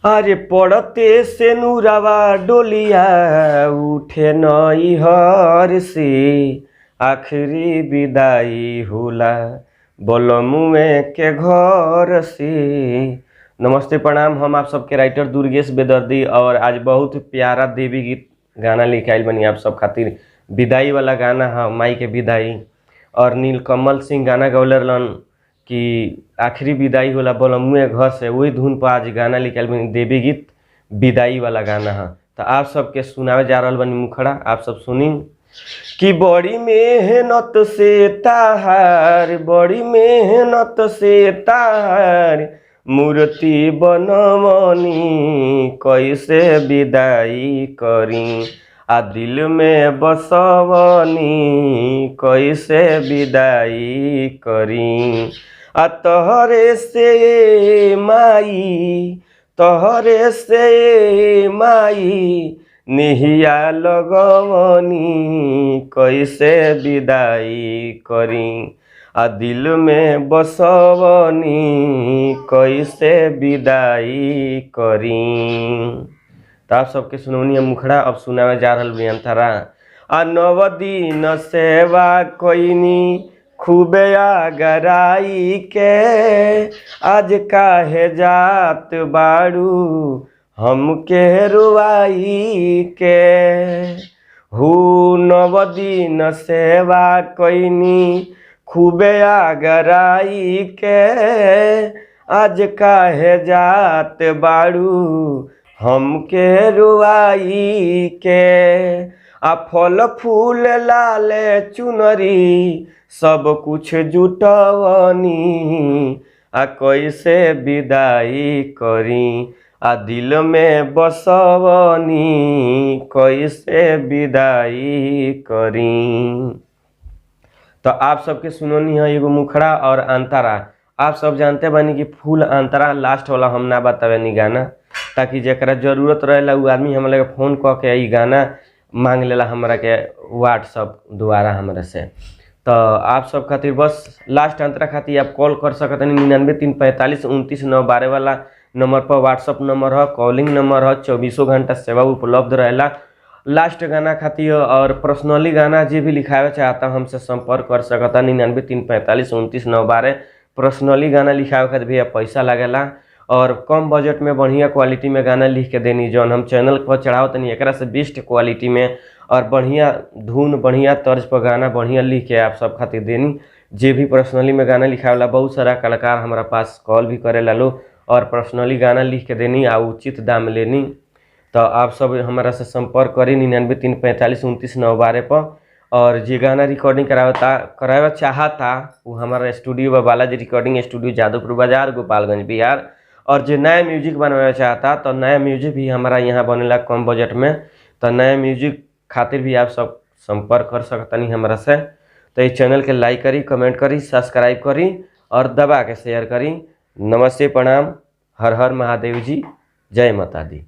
अरे पड़ते से नूरावा डोलिया उठे नैहर से, आखिरी विदाई होला बलमुए के घर से। नमस्ते प्रणाम, हम आप सबके राइटर दुर्गेश बेदर्दी और आज बहुत प्यारा देवी गीत गाना लेके आइल बनी आप सब खातिर। विदाई वाला गाना है, माई के विदाई। और नीलकमल सिंह गाना गौले रहलन कि आखिरी विदाई होला बलमुए घर से, वही धुन पर आज गाना लेके आइल बनी, देवी गीत विदाई वाला गाना है। तो आप सबके सुनावे जा रहल बनी मुखड़ा, आप सब सुनी कि बड़ी मेहनत से ताहार, बड़ी मेहनत से ताहार मूर्ति बनवनी, कैसे विदाई करी आ दिल में बसवनी, कैसे विदाई करी आ तोहरे से माई, तोहरे से माई निहिया लगवनी, कैसे विदाई करी आ दिल में बसवनी, कैसे विदाई करी। तो आप सबके सुनौनी मुखड़ा, अब सुनावे जा रहल बनी अंतरा। आ नव दिन सेवा कोइनी खूबे आगराई के, आज काहे जात बाड़ू हमके रुआई के। हु नव दिन सेवा कोइनी खूबे आगराई के, आज काहे जात बाड़ू हमके रुआई के। आ फल फूल लाले चुनरी सब कुछ जुटवनी, आ कैसे विदाई करी आ दिल में बसवनी, कैसे विदाई करी। तो आप सबके सुनोनी है एगो मुखड़ा और अंतरा। आप सब जानते बानी कि फूल अंतरा लास्ट वाला हम ना बतावे गाना, ताकि जरा जरूरत रहेला उ आदमी हमरा के फोन कऽ के ई गाना मांग लेला हमरा के व्हाट्सअप द्वारा हमरा से। तो आप सब खातिर बस लास्ट अंतरा खातिर आप कॉल कर सकत 99 3 45 29 9 12 वाला नंबर पर। व्हाट्सअप नंबर है, कॉलिंग नंबर है, 24 घंटा सेवा उपलब्ध रहेला लास्ट गाना खातिर। और पर्सनली गाना जे भी लिखावे चाहता हमसे संपर्क कर सकता 99 3 45 29 9 12। पर्सनली गाना लिखावे खातिर भैया पैसा लागेला और कम बजट में बढ़िया क्वालिटी में गाना लिख के देनी, जौन हम चैनल पर चढ़ाओ तनी एकरा से बेस्ट क्वालिटी में और बढ़िया धुन बढ़िया तर्ज पर गाना बढ़िया लिख के आप सब खातिर देनी। जे भी पर्सनली में गाना लिखावेला बहुत सारा कलाकार हमारा पास कॉल भी करेला लो और पर्सनली गाना लिख के देनी आ उचित दाम लेनी। तो आप सब हमारा से संपर्क करी 99 3 45 29 9 12 पर। और जे गाना रिकॉर्डिंग करावे चाहता वो हमारा स्टूडियो बा, बालाजी रिकॉर्डिंग स्टूडियो, जादवपुर बाजार, गोपालगंज, बिहार। और जो नया म्यूजिक बनवाना चाहता तो नया म्यूजिक भी हमारा यहाँ बनेला कम बजट में, तो नया म्यूजिक खातिर भी आप सब संपर्क कर सकतनी हमरा से। तो इस चैनल के लाइक करी, कमेंट करी, सब्सक्राइब करी और दबा के शेयर करी। नमस्ते, प्रणाम, हर हर महादेव जी, जय माता दी।